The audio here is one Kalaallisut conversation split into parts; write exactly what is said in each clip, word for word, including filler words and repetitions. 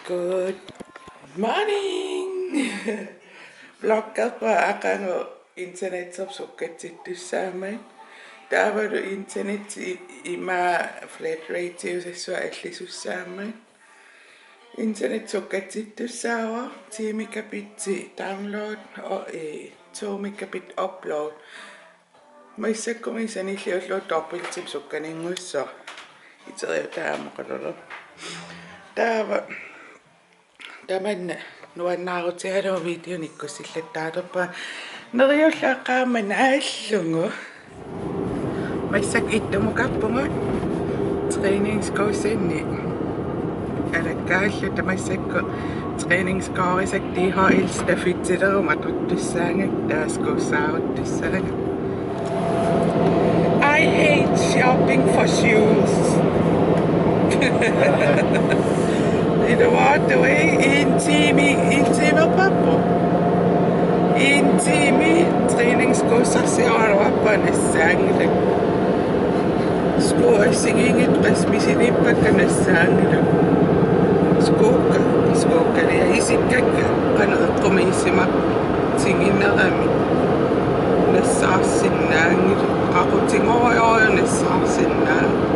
Good morning. Vloggerpunga aqagu internetterput sukkatsittussaammat. Taavalu internet i-, ima flat rate-iusassua allisussaammat. Internet sukkatsittussaavoq, ti megabit download og, øh, to megabit upload. Massakkumi sanilliullugu dobbeltip sukkaninngussoq. Iteriutaamaqalulu. Taava tamanna nuannaarutigalugu videonikkussillattarpunga. Neriullaaqqaama naallugu. Massakkut ittumukarpugut træningskursinni. Alakkaalluta massakkut træningskursisakka D H L stafetsileruma atortussaagakku taaskuussaaruttussaagakku. I hate shopping for shoes. Ilumoortui en time, en time pappu. En time træningskursersiorpara nassaanngilaq. Skuup assigiinngitsut qassit misiliippakka nassaanngilaq. Skuukka, skuukkalia isikkakka qanoq eqqumiissimappat tinginerami nassaarsinnaanngilaq, qaqutigorujorujuk nassaarsinnaanngilaq.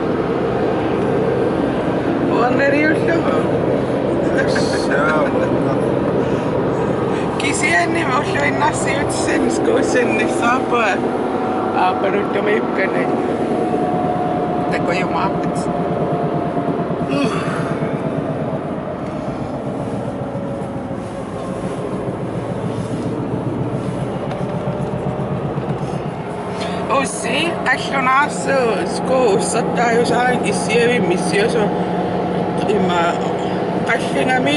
Uannariullama. Kisianni ulluinnarsiutissani skuussannissaarpunga aappaluttumiikkani takujumaarpat. Ussi qallunaarsuup skuup ussertaajusaannik issiavimmi issiasoq ima qallingami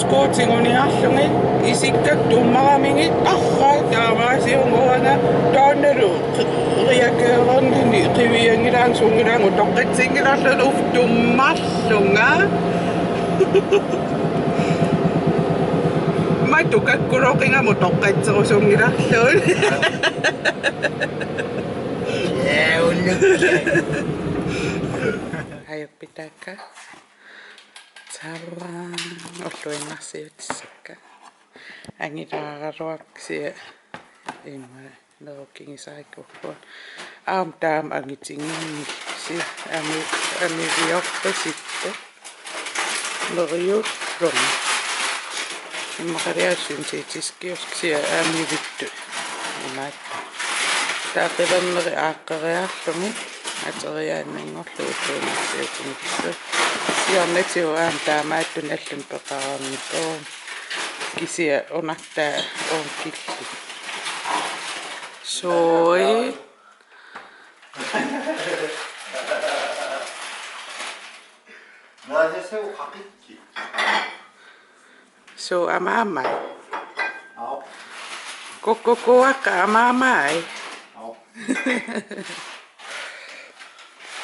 skuup tiguniarlugit isikkakka tummaramigit arraa taamaasiunnguanga taannalu qi-, qiakeerarnini qivianngilaanga sunngilaanga utoqqatsinngilarluni tummarlunga. Matu kakkuloqingamut utoqqatserusunngilarluni. Ajoqqutakka. Taava ulluinnarsiutissakka. Angilaaraluarput kisianni ima nerukigisarikkukkua. Aamma taama angitiginngilasi ami-, amiviorpasippoq. Neriullunga. Immaqaliaq syntetiskiusut kisianni amivittut. Imaattoq. Taava qivernerit aaqqeriarlugit ateriaannanngorlugit ulluinnarsiutigillu. Siornatigut aamma taamaattunik allanut peqarnikuuvoq. Kisianni unartaa uunga killi. Sui. Naasasau qaqitsi. Suu amaamai. Aap. Kukkukuakka amaamai. Aap.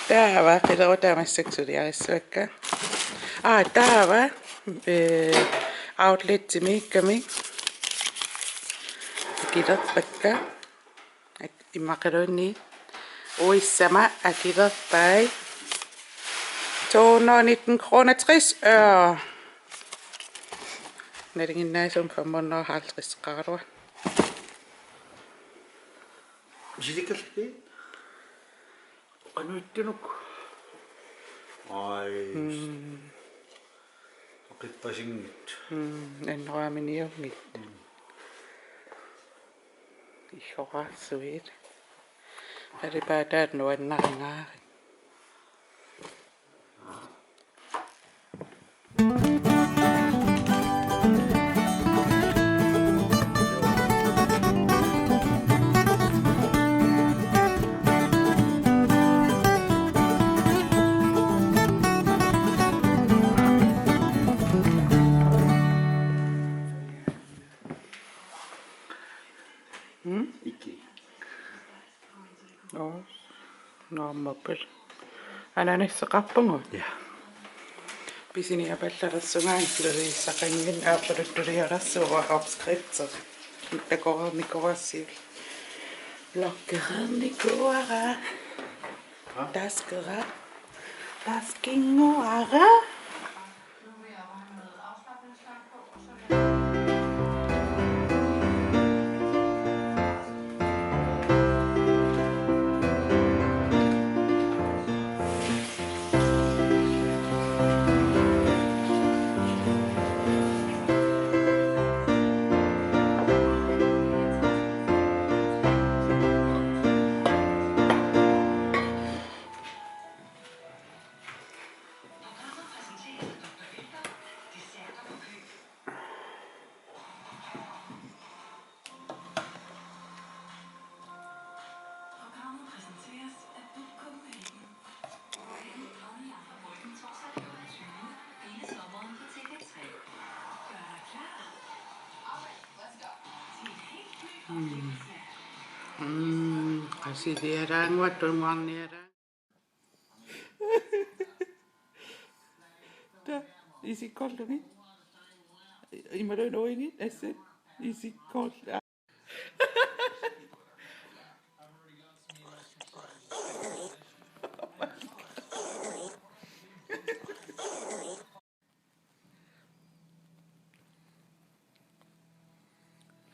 Taava qilerutaat massakkut suliarissavakka. Aa, taava, eh, outletimiikkami akilerpakka. Ak-, immaqaluunniit. Uissama akilerpai. To hundrede og nitten kroner tres øre. Nalinginnaasumik fem hundrede og halvtreds kroner. Silikallaki? Qanoq ittunuk? Ai. Mm. Oqippasinngit. Mm, annoraaminiunngit. Mm. Ihoraarsuit. Alipaataat nuannarigaarit. Mm? Ikke. Nå, nå, mobil. Ananasseqarpugut. Ja. Pisiniapallalersunga Louise-aqanngin aappaluttulialersuuvoq opskrifter. Takoreernikuuarsiuk. Bloggereernikuuara. Hva? Taskera. Taskinnguara. Siliaraanguaq tunguarniaraanguaq. Ta isikkoorlugit. Imaluunniit uinit assat isikkoorlu.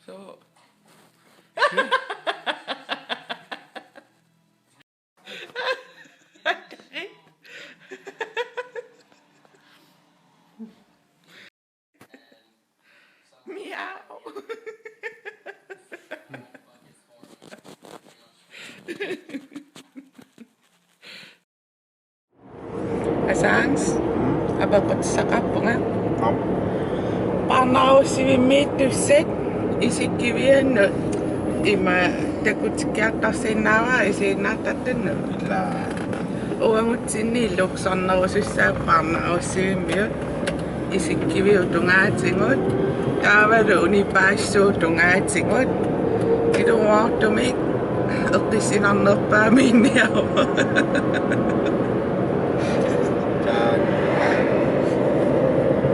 So. Miau. Asaans, apeqqutissaqarpunga. Aap. Parnaarussivimmiittussat isikkiviannut ima takutikkiartorsinnaavara isiginnaartartunnut. Ilaa. Uagutsinni iluksornerusussaavoq parnaarussivimmiut isikkiviup tungaatigut. Taavalu unipaassuup tungaatigut. Ilumoortumik eqqissinarnerpaamiinniarpoq. Taava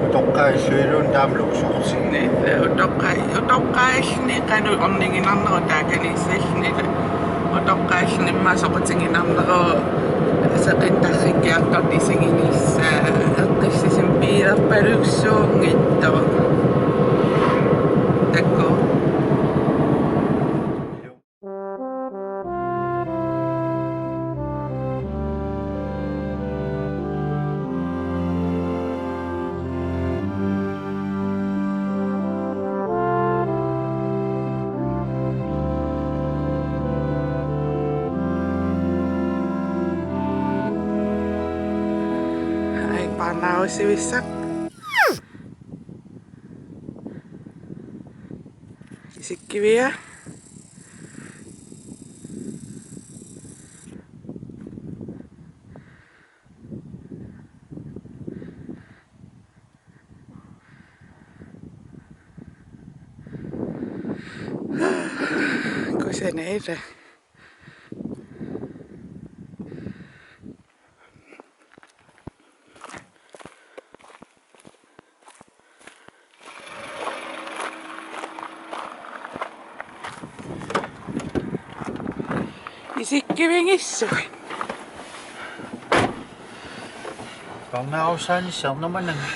utoqqaat illuiluunniit taama luksortinni. Utoqqaat, utoqqaat illuni qanoq orniginarnerup taakaniissalluni. Utoqqaat illuni immaqa soqutiginarneruvoq seqinnertarikkiartorneq isiginissaa, eqqissisimasut piilerpaluksuunngitsoq. Takuuk. Ai, parnaarussivissaq. Isikkivia. Kusanaq ilaa. Isikkivigissuit. Parnaarussaanissaa ernumananga.